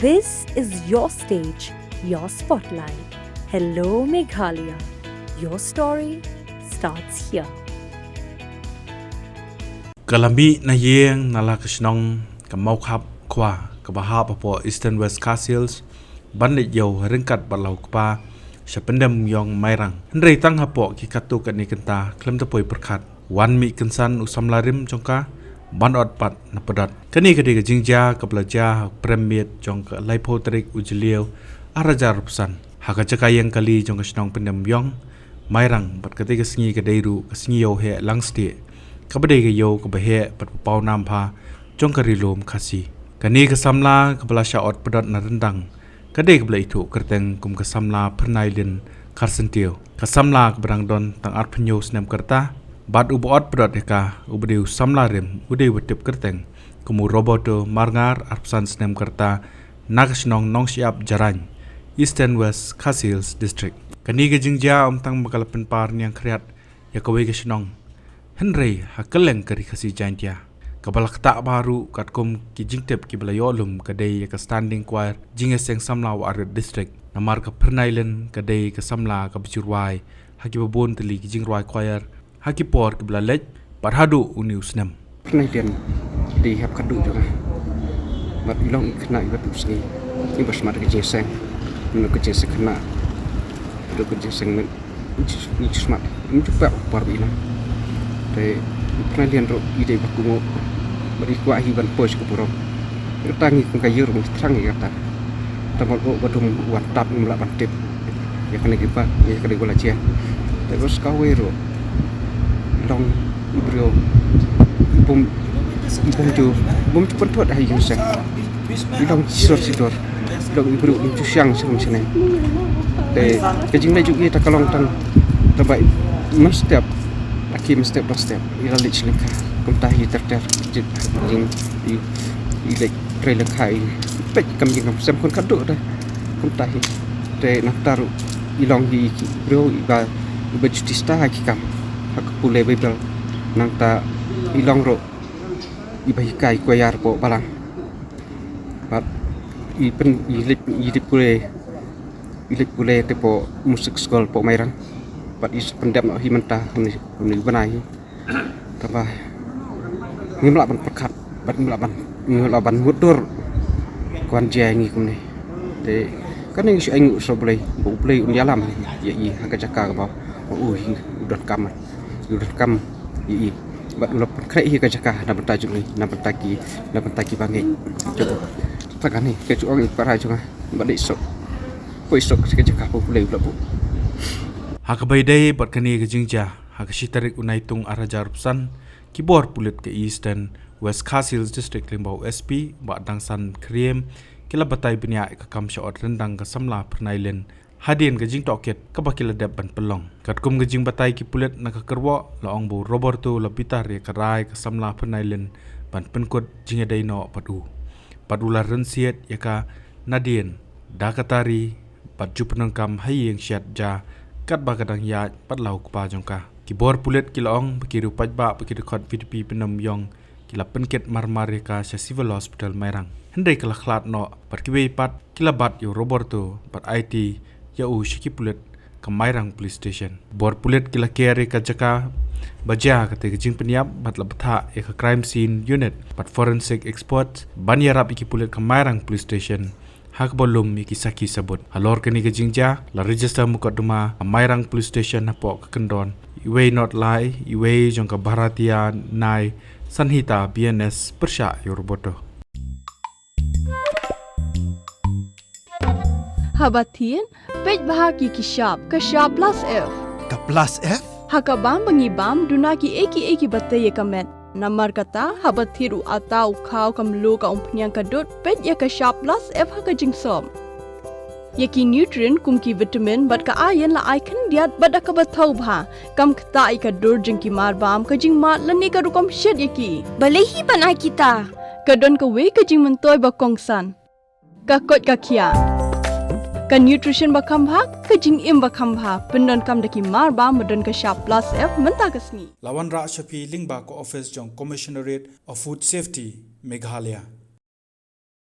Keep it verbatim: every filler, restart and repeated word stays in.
This is your stage, your spotlight. Hello Meghalaya. Your story starts here. Ka la mih na ïing na la ka shnong ka Mawkhap Khwa kaba hap hapoh Eastern West Khasi Hills ban leit ïew ryngkat bad la u kpa sha Pyndem Ïong Mairang. Hynrei tang hapoh ki katto katne kynta khlem da poi pyrkhat, wan mih kynsan u samla rim jong ka ban ot pat na pdot. Kane ka dei ka jingjia kaba la jia ha u prem miet jong ka laiphew tarik u Jylliew arhajar arphew san ha ka jaka ïeng kali jong ka shnong Pyndem Ïong Mairang, bad katei ka sngi ka dei ruh ka sngi ïew heh langstieh kaba dei ka ïew kaba heh bad ba paw nam bha jong ka Ri Lum Khasi. Kane ka samla kaba la shah ot pdot na ryndang ka dei kaba la ithuh kyrteng kum ka samla Pyrnailin Kharsyntiew, ka samla kaba dang don tang arphew hynñiew snem ka rta, bad uba ot pdot ïa ka uba dei u samla rim u dei uba tip kyrteng kum u Roberto Marngar, arphew san snem ka rta, na ka shnong Nongshyiap Jarain, Eastern West Khasi Hills District. Kane ka jingjia ym tang ba ka la pynpar niang khriat ïa kawei ka shnong, hynrei ha kylleng ka Ri Khasi Jaintia. Kaba la ktah bha ruh katkum ki jingtip kiba la ïoh lum ka dei ïa ka Standing Choir Jingïaseng Samla Warrior District, namar ka Pyrnailin ka dei ka samla kaba ju rwai ha kiba bun tylli ki jingrwai choir ha ki por kiba la leit bad haduh une u snem. Pyrnailin dei hep khadduh jong nga. Bad i long i khynnah iba tuh sngi, iba smat ka jingïaseng. Mynno ka jingïaseng khynnah, mynno ka jingïaseng met, ngi ju smat, ngi ju pep por ba i long. Te Pyrnailin ruh i dei ba kumno bad i kwah hi ban poi sha ka burom. Kata ngi kum ka ïing ruh ngi thrang ïa kata. Tang ba u badum u wan tap ngim lah ban tip ïa kane ka ba, ïa kane ka ba la jia. Te bad sa kawei ruh, i long i briew i bym, i bym ju, bym ju pynthut ha ïing seng. I long shisur sidor. I long i briew bym ju shang shisur shisur. Te ka jingleit jong i te ka long tang, tang ba mynstep, aki mynstep dang step i la leit sha lyngkha. Kumta hi ter ter, jing, jing, i, i leit trei lyngkha, i peit kam jingkam sem khun khadduh te. Kumta hi. Te nangta ruh i long hi i briew iba, iba ju tista ha ki kam, ha ka pule Baibl. Nangta i long ruh iba hikai choir hapoh balang. Bad i pyn, i leit, i leit pule, i leit pule te hapoh music school hapoh Mairang. Bad i sa pyndep noh hi mynta une, une u bnai hi. Tangba ngim lah ban pyrkhat bad ngim lah ban, ngim lah ban mutdur ka wan jia ïa ngi kumne. Te kane ngi shu ainguh sha U Blei ba U Blei un ïalam ïa i ha ka jaka kaba u hi u donkam, u donkam ïa i. Bad u la pynkhreh hi ka jaka na bynta jong ngi, na bynta ki, na bynta kiba ngeit. Te kane ka ju ong i para jong nga ba dei sok, poi sok ka jaka ba U Blei u la buh. Ha kaba ïadei bad kane ka jingjia, ha ka shi tarik u Naitung arhajar arphew san, ki bor pulit ka Eastern West Khasi Hills District lyngba u S P Bah Dangsan Kyriem ki la batai bniah ïa ka kam shah ot ryndang ka samla Pyrnailin hadien ka jingtohkit kaba ki la dep ban pynlong. Katkum ka jingbatai ki pulit na ka kyrwoh, la ong ba u Roberto u la bitar ïa ka rai ka samla Pyrnailin ban pynkut jingïadei noh bad u. Bad u la rynsied ïa ka nadien da ka tari bad ju pyndonkam ha ïing shet ja katba ka dang ïaid bad la u kpa jong ka. Ki bor pulit ki la ong ba ki riew paidbah bad ki dkhot VDP Pyndem Ïong ki la pynkit marmar ïa ka sha Civil Hospital Mairang. Hynrei ka la khlad noh bad kiwei pat ki la bat ïa u Roberto bad aiti ïa u sha ki pulit ka Mairang Police Station. Bor pulit ki la ker ïa ka jaka ba jia katei ka jingpynïap bad la bthah ïa ka Crime Scene Unit bad forensic expert ban ïarap ïa ki pulit ka Mairang Police Station ha kaba lum ïa ki sakhi sabut. Halor kane ka jingjia, la register mukotduma ha Mairang Police Station hapoh ka kyndon iwei not lai iwei jong ka Bharatiya Nyay Sanhita, B N S, pyrshah ïa u Roberto. Haba thied, peit bha ïa ki shap, ka shap plus F. Ka plus F? Ha ka bam ba ngi bam, duna kiei kiei kiba tei ïa ka met. Namar kata, haba thied u atta, u khaw, ka mluh, ka umphniang, ka dud, peit ïa ka shap plus F ha ka jingsop. Ïa ki nutrient kum ki vitamin bad ka iron la ai khyndiat bad da kaba thaw bha. Kam ktah ïa ka dur jong ki mar bam, ka jingmad lane ka rukom shet ïa ki. Balei hi ban ai kita? Ka don kawei ka jingmyntoi ba kongsan. Ka koit ka khiah. Ka nutrition ba kham bha, ka jingim ba kham bha, pyndonkam da ki mar bam ba don ka shap plus F mynta ka sngi. La wanrah sha phi lyngba ka office jong Commissionerate of Food Safety, Meghalaya.